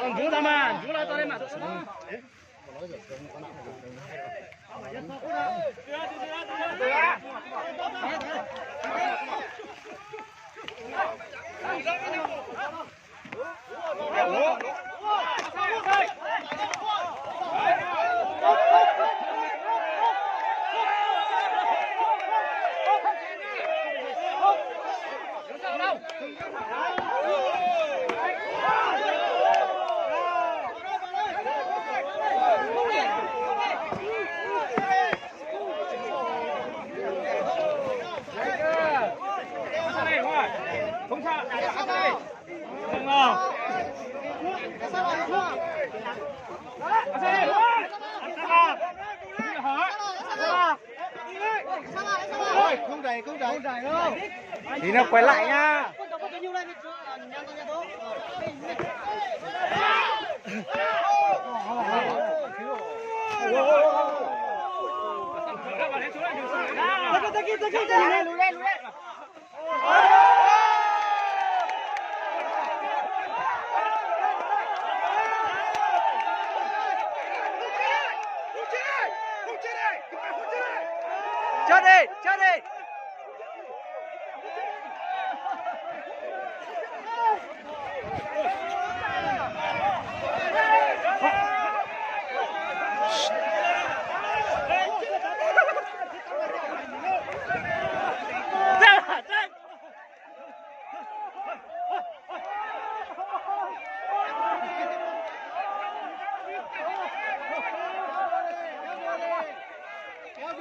Ntxuv tau mas, ntxuv los tau li mas. Không đẩy, không đẩy. Thì nó quay lại nha. Cho đi, cho đi.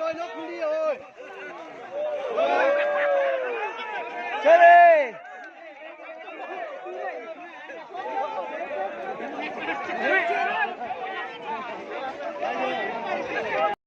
Ua, no khu li oi. Sawv daws.